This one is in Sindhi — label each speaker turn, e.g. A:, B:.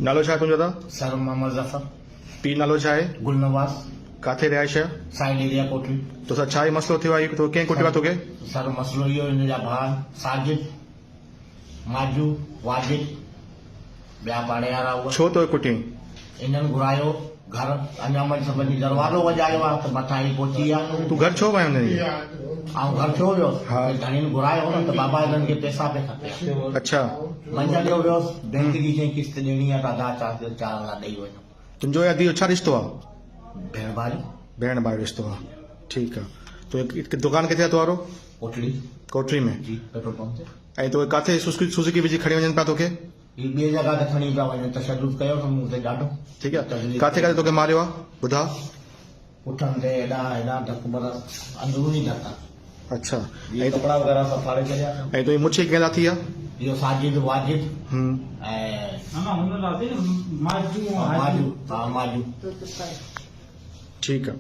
A: نالو ڇا آهي تنهنجو ادا؟
B: سر محمد ظفر.
A: پيء نالو ڇا آهي؟
B: گل نواز.
A: ڪاٿي رهائش آهي؟
B: ساحل ايريا ڪوٽڙي.
A: توسان ڇا هي مسئلو ٿيو آهي تو ڪنهن ڪٽيو آهي توکي؟
B: سر مسئلو اهو هن جا ڀاء ساجد، ماجو، واجد ٻيا پاڙي وارا هئا.
A: ڇو توکي ڪٽيائين؟
B: انهن گهرايو گهر اڃا مڃ سڀني دروازو وڄايو آ ته مٿان هي پهچي ويا.
A: تون گهر ڇو ويو هوندين؟
B: آئون گهر ڇو ويس؟ ڌڻين گهرايو هو نه ته بابا هنن کي پئسا پئي کپيا.
A: اڇا.
B: منجهند جو ويس بينڪ جي چيائين قسط ڏيڻي آ ته ادا چار هزار ڏئي وڃو.
A: تنهنجو يا ڌيء جو ڇا رشتو آ؟
B: ڀيڻ ڀاء جو.
A: ڀيڻ ڀاء جو رشتو آ. ٺيڪ آ. تنهنجو دڪان ڪٿي آ تنهنجو؟
B: ڪوٽڙي.
A: ڪوٽڙي ۾.
B: جي پيٽرول پمپ تي.
A: ۽ توکي ڪاٿي سوزوڪي وجهي کڻي وڃن پيا توکي؟
B: هي ٻي جڳهه تي کڻي پيا وڃن تشدد ڪيو اٿن مون تي ڏاڍو.
A: ٺيڪ آ ڪاٿي ڪاٿي توکي ماريو آ ٻڌاء.
B: پٺن تي هيڏا هيڏا ڌڪ برس اندروني ڌڪ.
A: اڇا
B: ۽ ڪپڙا وغيره سڀ ڦاڙي ڇڏيا اٿن.
A: ۽ تنهنجي مڇ کي ڪنهن لاٿي آ؟
B: اهو ساجد واجد ۽
C: نه نه هن لاٿي نه ماجو
B: ماجو ها ماجو.
A: ٺيڪ آ.